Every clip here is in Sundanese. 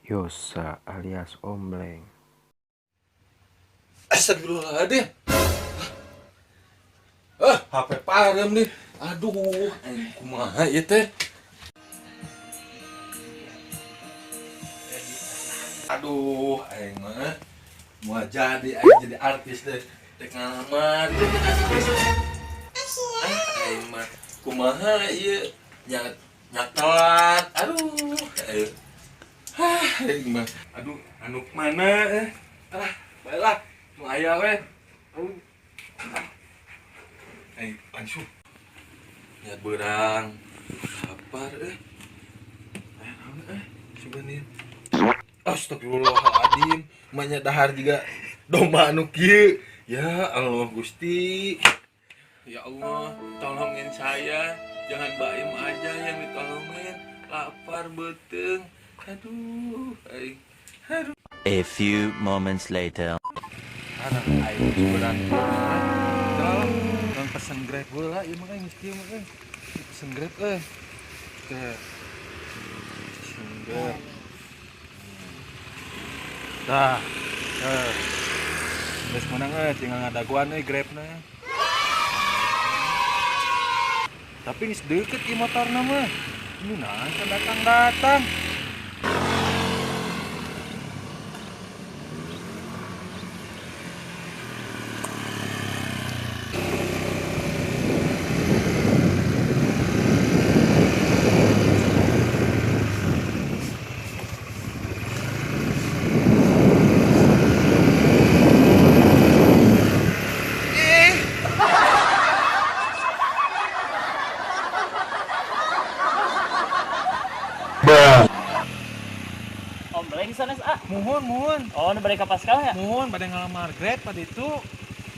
Yosa alias Ombleng. Astagfirullahaladzim. Ah, HP parem nih. Aduh, aing kumaha ieu teh? Aduh, aing mah mau jadi aing jadi artis deh. Dek ngalamar. Ah, aing mah kumaha ieu nya nya telat. Aduh, aing. Hah, aing mah. Aduh, anu mana eh? Ah, baiklah. Nu aya we. Aduh. Eh, langsung. Ya berang. Lapar eh. Eh, naon eh? Sebenarnya. Astagfirullahaladzim. Manya dahar juga domba anu kieu. Ya Allah Gusti. Ya Allah, tolongin saya. Jangan Baim aja yang ditolongin. Lapar beteng. Aduh, aing. Aduh. A few moments later. Anak aing geus beurang. Tolong, tolong pesen Grab heula ieu mah geus kieu mah euy. Pesen Grab euy. Teh. Pesen Grab. Tah. Eh. Geus meunang euy, tinggal ngadaguan euy Grabna. Tapi geus deukeut ieu motorna mah. Ini nah datang-datang. Ombleng sanes ah. Muhun, muhun. Oh, nu bade ka Pascal ya? Muhun bade ngalamar Grab tadi itu.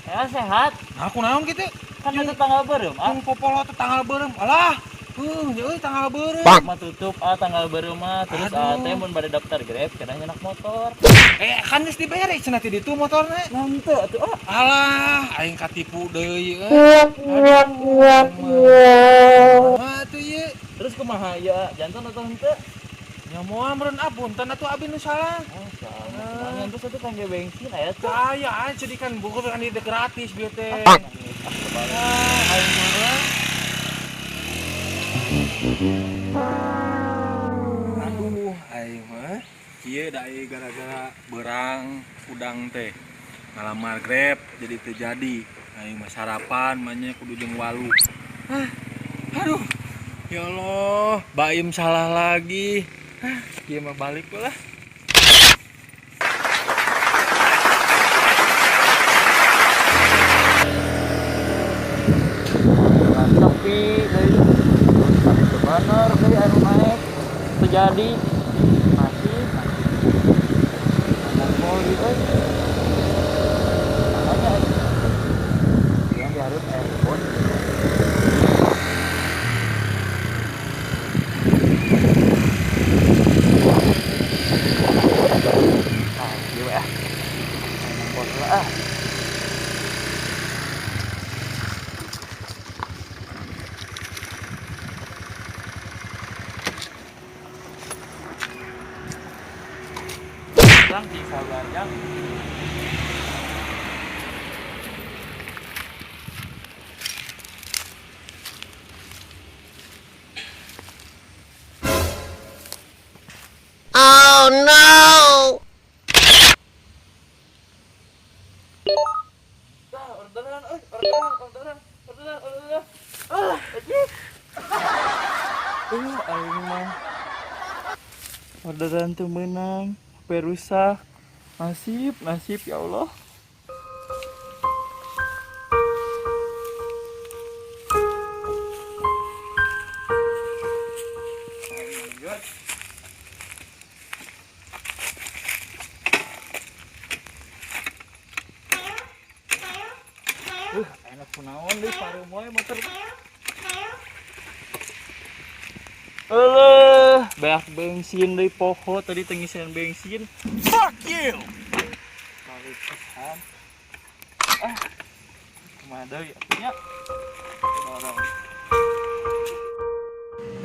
Ya sehat. Nah, aku naon kitu? Kan itu tanggal beureum ah. Yung popolo teh tanggal beureum. Alah, heuh, euy tanggal beureum. Mah tutup ah tanggal beureum mah. Terus ah Aduh. teh mun bade daftar Grab kedah nyenak motor. Eh, kan geus dibere cenah ti ditu motorna. Nah henteu atuh ah. Alah, aing katipu deui euy. Aduh, atuh ieu. Terus kumaha ya? Jantan atau henteu? Nya moal meureun ah punten atuh abi nu salah. Oh, salah. Kumaha terus atuh kangge bensin aya teh. Aya aing jadi kan buku kan ieu gratis bieu teh. Ah, Ah, aing mah. Aduh, aing mah kieu da ieu gara-gara berang udang teh. Ngalamar Grab jadi teu jadi. Aing mah sarapan mah kudu jeung walu. Ah, aduh. Ya Allah, Baim salah lagi. Ah, kieu mah balik lah. Sepi deui. Terus tadi teu bener deui anu naek. Teu jadi. Masih, masih. Ngomong deui euy. Makanya euy. Yang dihareup aya kebon. Ah, ieu ah. Ngomong lah ah. Jang, di sabar jang. Oh no! Dah, orderan, euy, orderan, orderan, orderan, orderan. Ah, anjing. Aing mah. Orderan teu meunang, HP rusak. Nasib, nasib ya Allah. Enak kunaon deui pareum wae motor. Alah, banyak bensin deui poho tadi teu ngisian bensin. Fuck you. Balik pisan. Ah. Kumaha deui atuh nya? Dorong.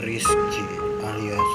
Rizky alias